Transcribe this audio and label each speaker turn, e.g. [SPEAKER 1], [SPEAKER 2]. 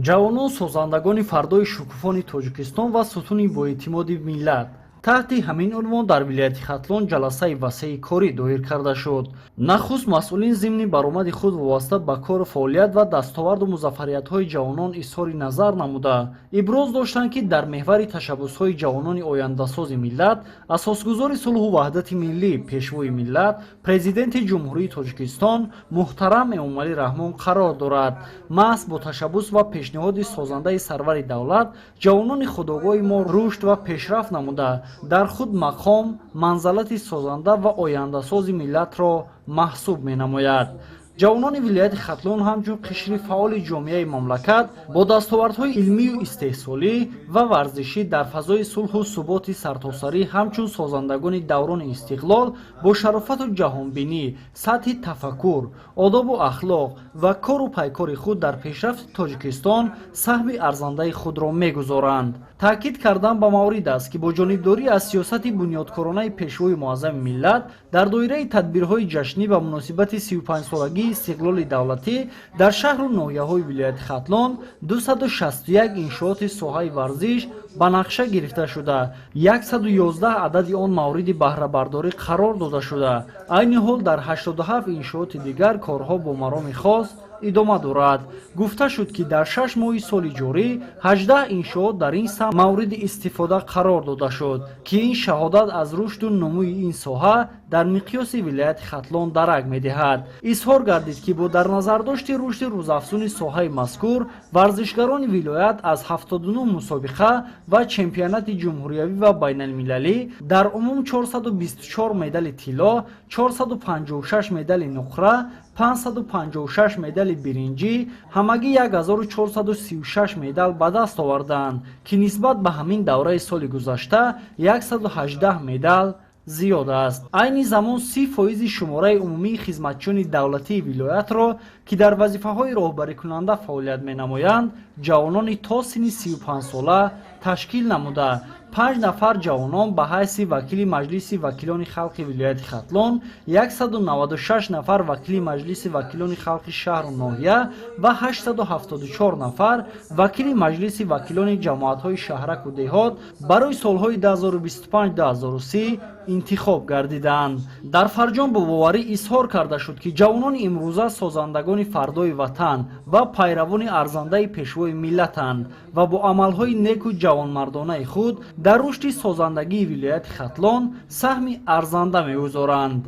[SPEAKER 1] Ҷавонон — созандагони фардои шукуфони Тоҷикистон ва сутуни боэътимоди миллат. Таҳти ҳамин унвон дар вилояти Хатлон ҷаласаи васеи корӣ доир карда шуд. Нахуст масъулин зимни баромади худ вобаста ба кору фаъолият ва дастоварду музаффариятҳои ҷавонон изҳори назар намуда, иброз доштанд, ки дар меҳвари ташаббусҳои ҷавонони ояндасози миллат асосгузори сулҳу ваҳдати миллӣ, Пешвои миллат, Президенти Ҷумҳурии Тоҷикистон муҳтарам Эмомалӣ Раҳмон қарор дорад. Маҳз бо ташаббус ва пешниҳоди созандаи сарвари давлат ҷавонони худогоҳи мо рушд ва пешрафт намуда, дар худ мақом, манзалати созанда ва ояндасози миллатро маҳсуб менамояд. Ҷавонони вилояти Хатлон ҳамчун қишри фаъоли ҷомеаи мамлакат бо дастовардҳои илмию истеҳсолӣ ва варзишӣ дар фазои сулҳу суботи сартосарӣ, ҳамчун созандагони даврони истиқлол бо шарофату ҷаҳонбинӣ, сатҳи тафаккур, одобу ахлоқ ва кору пайкори худ дар пешрафти Тоҷикистон саҳми арзандаи худро мегузоранд. Таъкид кардан ба маврид аст, ки бо ҷонибдорӣ аз сиёсати бунёдкоронаи Пешвои муаззами миллат дар доираи тадбирҳои ҷашнӣ ба муносибати 35-солагии истиқлоли давлатӣ дар шаҳру ноҳияҳои вилояти Хатлон 261 иншооти соҳаи варзиш ба нақша гирифта шуда, 111 адади он мавриди баҳрабардорӣ қарор дода шуда, айни ҳол дар 87 иншооти дигар корҳо бо мароми хос идома дорад. Гуфта шуд, ки дар 6 моҳи соли ҷорӣ 18 иншоот дар ин самт мавриди истифода қарор дода шуд, ки ин шаҳодат аз рушду нумӯи ин соҳа дар миқёси вилояти Хатлон дарак медиҳад. Изҳор гардид, ки бо дар назардошти рушди рӯзафзуни соҳаи мазкур варзишгарони вилоят аз 79 мусобиқа ва чемпионати ҷумҳуриявӣ ва байналмилалӣ дар умум 424 медали тилло, 456 медали нуқра, 556 медали биринҷӣ, ҳамагӣ 1436 медал ба даст оварданд, ки нисбат ба ҳамин давраи соли гузашта 118 медал зиёд аст. Айни замон 30 фоизи шумораи умумии хизматчиёни давлатии вилоятро, ки дар вазифаҳои роҳбарикунанда фаъолият менамоянд, ҷавонони то синни 35 сола ташкил намуда, панҷ нафар ҷавонон ба ҳайси вакили Маҷлиси вакилони халқи вилояти Хатлон, 196 нафар вакили Маҷлиси вакилони халқи шаҳру ноҳия ва 874 нафар вакили Маҷлиси вакилони ҷамоатҳои шаҳраку деҳот барои солҳои 2025-2030 интихоб гардиданд. Дар фарҷом бо боварӣ изҳор карда шуд, ки ҷавонони имрӯза созандагони фардои ватан ва пайравони арзандаи Пешвои миллатанд ва бо амалҳои неку ҷавонмардонаи худ дар рушди созандагии вилояти Хатлон саҳми арзанда мегузоранд.